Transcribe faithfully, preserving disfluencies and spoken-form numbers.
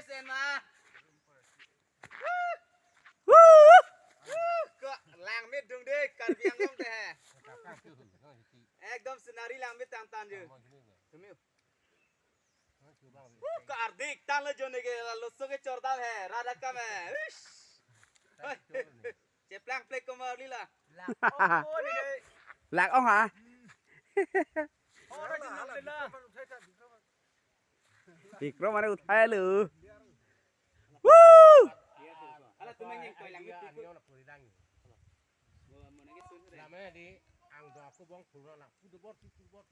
Sena. Ko langmit dung de, Karbi Anglong te he. Ekdom scenery langmit tang tan je. Tumio. Ko ardik tang le jone ke lalu so ke chordam he, rada kam he. Ish. Hoi. Cheplang plek komar lila. Lak ong ha. Ora jinam lila. Bikrom mane uthai lo. Woo! Ala tumeng yang koi langmit. Lama di ang do aku bong pura lang. Pudu bor, pudu bor.